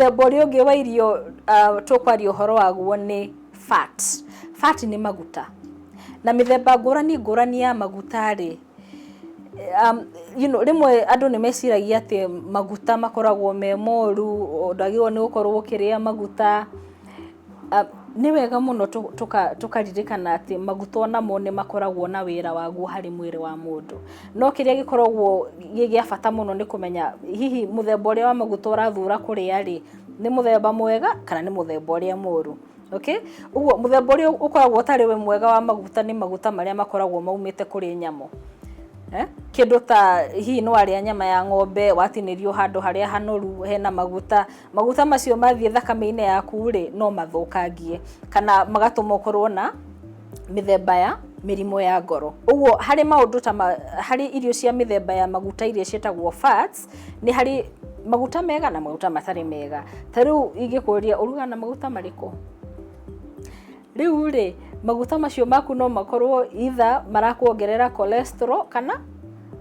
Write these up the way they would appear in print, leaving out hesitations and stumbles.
Mũthemba ũrĩa ũngĩ wa irio tũkwaria ũhoro waguo nĩ fat. Fat nĩ maguta. Na mĩthemba ngũrani ngũrani ya maguta rĩ, rĩmwe andũ nĩ meciragia atĩ maguta makoragwo me moru, ndwagĩrĩirwo nĩ gũkorwo ũkĩrĩa maguta. Nĩ wega mũno tũkaririkana atĩ maguta onamo nĩ makoragwo na wĩra waguo harĩ mwĩrĩ wa mũndũ. No kĩrĩa gĩkoragwo gĩ gĩa bata mũno nĩ kũmenya hihi mũthemba ũrĩa wa maguta ũrathura kũrĩa rĩ, nĩ mũthemba mwega kana nĩ mũthemba ũrĩa mũru. Okay? Ũguo mũthemba ũrĩa ũkoragwo ũtarĩ we mwega wa maguta nĩ maguta marĩa makoragwo maumĩte kũrĩ nyamũ. Eh? Kĩndũ ta hihi nĩ warĩa nyama ya ng'ombe watinĩrio handũ harĩa hanoru hena maguta, maguta macio mathiĩ thakame-inĩ yaku rĩ, no mathũkangie kana magatũma ũkorwo na mĩthemba ya mĩrimũ ya ngoro. Ũguo harĩ maũndũ ta harĩ irio cia mĩthemba ya maguta iria ciĩtagwo fats, nĩ harĩ maguta mega na maguta matarĩ mega. Ta rĩu ingĩkũria ũrugaga na maguta marĩkũ? Rĩu rĩ, maguta macio maku no makorwo either marakuongerera cholesterol kana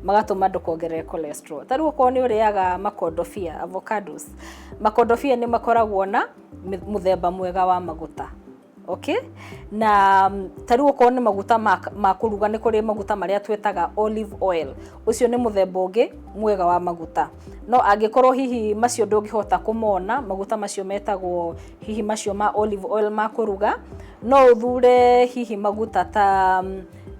magatũma ndũkongerere cholesterol. Ta rĩu okorwo nĩ ũrĩaga makondobia, avocados, makondobia nĩ makoragwo na mũthemba mwega wa maguta. Okay? Na ta rĩu okorwo nĩ maguta ma kũruga nĩ kũrĩ maguta marĩa twĩtaga olive oil. Ũcio nĩ mũthemba ũngĩ mwega wa maguta. No angĩkorwo hihi macio ndũngĩhota kũmona, maguta macio metagwo hihi macio ma olive oil ma kũruga, no ũthure hihi maguta ta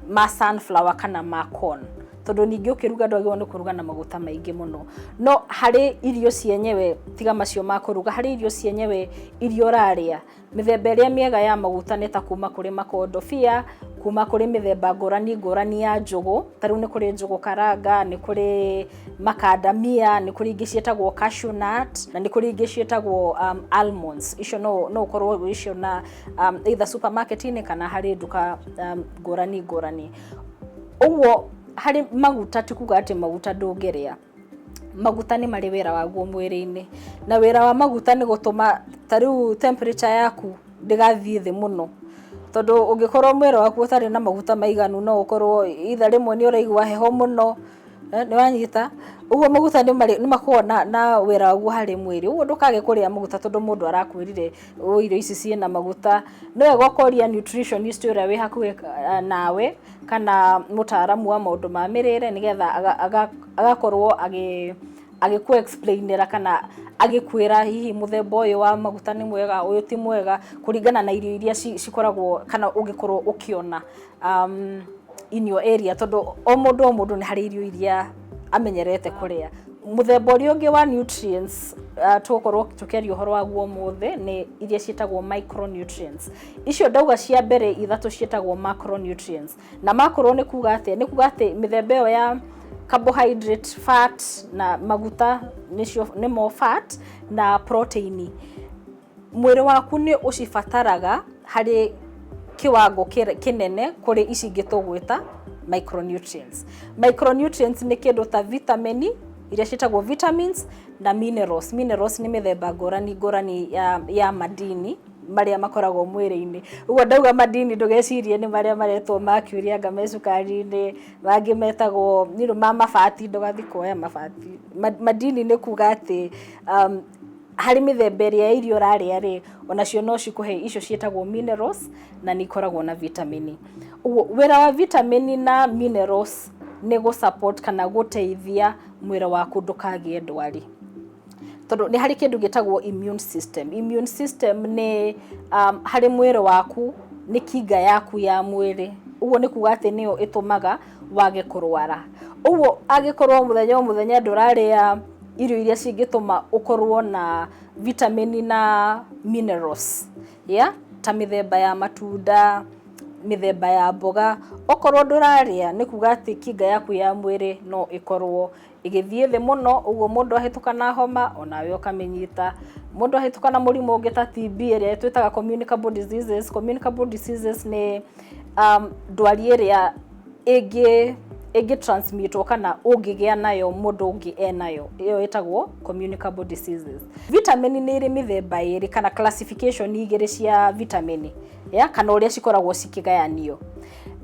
ma sunflower kana ma corn. Tondũ ningĩ ũkĩruga ndwagĩrĩirwo nĩ kũruga na maguta maingĩ mũno. No harĩ irio cienyewe, tiga macio ma kũruga, harĩ irio cienyewe iria ũrarĩa, mĩthemba ĩrĩa mĩega ya maguta nĩ ta kuma kũrĩ makondobia, kuma kũrĩ mĩthemba ngũrani ngũrani ya njũgũ, ta rĩu nĩ kũrĩ njũgũ karanga, nĩ kũrĩ makandamia, nĩ kũrĩ ingĩ ciĩtagwo cashew nut, na nĩ kũrĩ ingĩ ciĩtagwo almonds. Icio no ũkorwo ũgĩciona either supermarket-inĩ kana harĩ nduka ngũrani ngũrani. Ũguo harĩ maguta ti kuga atĩ maguta ndũngĩrĩa. Maguta nĩ marĩ wĩra waguo mwĩrĩ-inĩ, na wĩra wa maguta nĩ gũtũma ta rĩu temperature yaku ndĩgathiĩ thĩ mũno, tondũ ũngĩkorwo mwĩrĩ waku ũtarĩ na maguta maiganu no ũkorwo either rĩmwe nĩ ũraigua heho mũno, nĩ wanyita? Ũguo maguta nĩ marĩ nĩ makoragwo na wĩra waguo harĩ mwĩrĩ, ũguo ndũkage kũrĩa maguta tondũ mũndũ arakwĩrire irio ici ciĩna maguta. Nĩ wega ũkoria nutritionist ũrĩa wĩ hakuhĩ nawe kana mũtaaramu wa maũndũ ma mĩrĩre nĩgetha agakorwo agĩkũ explain ĩra kana agĩkwĩra hihi mũthemba ũyũ wa maguta nĩ mwega, ũyũ ti mwega, kũringana na irio iria cikoragwo kana ũngĩkorwo ũkĩona in your area, tondũ o mũndũ o mũndũ nĩ harĩ irio iria amenyerete kũrĩa. Mũthemba ũrĩa ũngĩ wa nutrients tũgũkorwo tũkĩaria ũhoro waguo ũmũthĩ nĩ iria ciĩtagwo micronutrients. Icio ndauga cia mbere ithatũ ciĩtagwo macronutrients. Na macro nĩ kuga atĩa? Nĩ kuga atĩ mĩthemba ĩyo ya carbohydrate, fat na maguta nĩcio nĩmo fat na protein. Mwĩrĩ waku nĩ ũcibataraga harĩ kiwango kĩnene kũrĩ ici ingĩ tũgwĩta micronutrients. Micronutrients nĩ kĩndũ ta vitamin iria ciĩtagwo vitamins na minerals. Minerals nĩ mĩthemba ngũrani ngũrani ya madini marĩa makoragwo mwĩrĩ-inĩ. Ũguo ndauga madini ndũgecirie nĩ marĩa maretwo mercury anga me cukari-inĩ, mangĩ metagwo ma mabati, ndũgathiĩ kuoya mabati. Madini nĩ kuga atĩ harĩ mĩthemba ĩrĩa ya irio ũrarĩa rĩ, onacio no cikũhe icio ciĩtagwo minerals na nĩ ikoragwo na vitamin. Ũguo wĩra wa vitamin na minerals nĩ gũ support kana gũteithia mwĩrĩ waku ndũkagĩe ndwari. Tondũ nĩ harĩ kĩndũ gĩtagwo immune system. Immune system nĩ harĩ mwĩrĩ waku nĩ kinga yaku ya mwĩrĩ. Ũguo nĩ kuga atĩ nĩyo ĩtũmaga wage kũrwara. Ũguo angĩkorwo mũthenya o mũthenya ndũrarĩa irio iria cingĩtũma ũkorwo na vitamin na minerals, yeah? Ta mĩthemba ya matunda, mĩthemba ya mboga, okorwo ndũrarĩa nĩ kuga atĩ kinga yaku ya mwĩrĩ no ĩkorwo ĩgĩthiĩ thĩ mũno, ũguo mũndũ ahĩtũka na homa onawe ũkamĩnyita. Mũndũ ahĩtũka na mũrimũ ũngĩ ta TB ĩrĩa twĩtaga communicable diseases. Communicable diseases nĩ ndwari ĩrĩa ĩngĩ transmitwo kana ũngĩgĩa nayo mũndũ ũngĩ enayo, ĩyo ĩtagwo communicable diseases. Vitamin nĩ ĩrĩ mĩthemba ĩrĩ kana classification igĩrĩ cia vitamin, ya kana ũrĩa cikoragwo cikĩgayanio.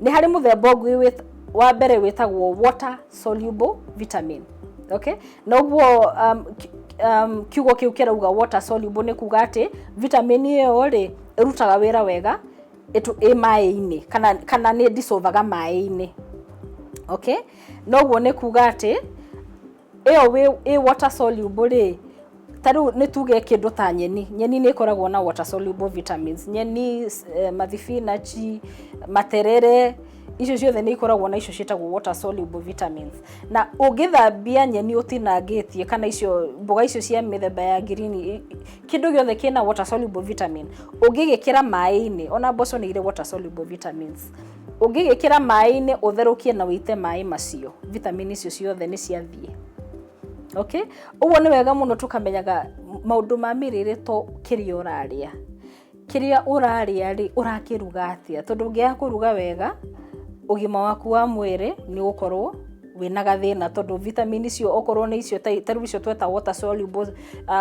Nĩ harĩ mũthemba ũngĩ wa mbere wĩtagwo water soluble vitamin. Okay? Na ũguo Kiugo kĩu kĩrauga water soluble nĩ kuga atĩ vitamin ĩyo rĩ, ĩrutaga wĩra wega ĩ maĩ-inĩ kana nĩ dissolvaga maĩ-inĩ, okay? Noguo nĩ kuga atĩ ĩyo ĩ water soluble rĩ, ta rĩu nĩ tuge kĩndũ ta nyeni. Nyeni nĩ ĩkoragwo na water soluble vitamins. Nyeni, mathibinachi, materere, icio ciothe nĩ ikoragwo na icio ciĩtagwo water soluble vitamins. Na ũngĩthambia nyeni ũtinangĩtie, kana icio mboga icio cia mĩthemba ya green, kĩndũ gĩothe kĩna water soluble vitamin, ũngĩgĩkĩra maĩ-inĩ, ona mboco nĩ irĩ water soluble vitamins, ũngĩgĩkĩra maĩ-inĩ, ũtherũkie na ũite maĩ macio, vitamin icio ciothe nĩ ciathiĩ, okay? Ũguo nĩ wega mũno tũkamenyaga maũndũ ma mĩrĩre, to kĩrĩa ũrarĩa. Kĩrĩa ũrarĩa rĩ, ũrakĩruga atĩa? Tondũ ũngĩaga kũruga wega, ũgima waku wa mwĩrĩ nĩ ũgũkorwo wĩna gathĩna, tondũ vitamin icio, okorwo nĩ icio ta rĩu icio tweta water soluble,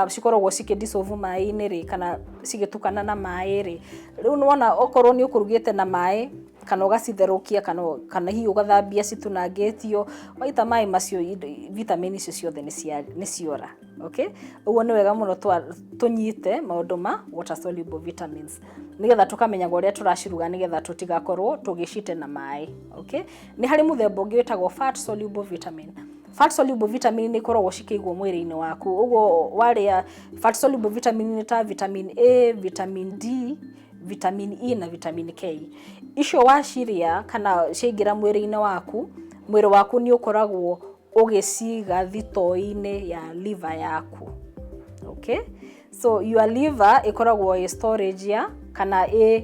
cikoragwo cikĩ maĩ-inĩ rĩ, kana cigĩtukana na maĩ rĩ. Rĩu nĩwona okorwo nĩ ũkũrugĩte na maĩ, kana ũgacitherũkia, kana hihi ũgathambia citunangĩtio, waita maĩ macio, vitamin icio ciothe nĩ ciora, okay? Ũguo nĩ wega mũno tũnyite maũndũ ma water soluble vitamins, nĩgetha tũkamenyaga ũrĩa tũraciruga, nĩgetha tũtigakorwo tũgĩcite na maĩ, okay? Nĩ harĩ mũthemba ũngĩ wĩtagwo fat soluble vitamin. Fat soluble vitamin nĩ ikoragwo cikĩigwo mwĩrĩ-inĩ waku. Ũguo warĩa fat soluble vitamin nĩ ta vitamin A, vitamin D, vitamin E na vitamin K. Icio waciria kana ciaingĩra mwĩrĩ-inĩ waku, mwĩrĩ waku nĩ ũkoragwo ũgĩciga thitoo-inĩ ya liver yaku, okay? So your liver ĩkoragwo ĩ storage ya kana ĩ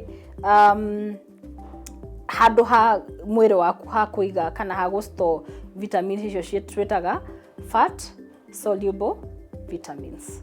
handũ ha mwĩrĩ waku ha kũiga kana ha gũ store vitamin icio twĩtaga fat soluble vitamins.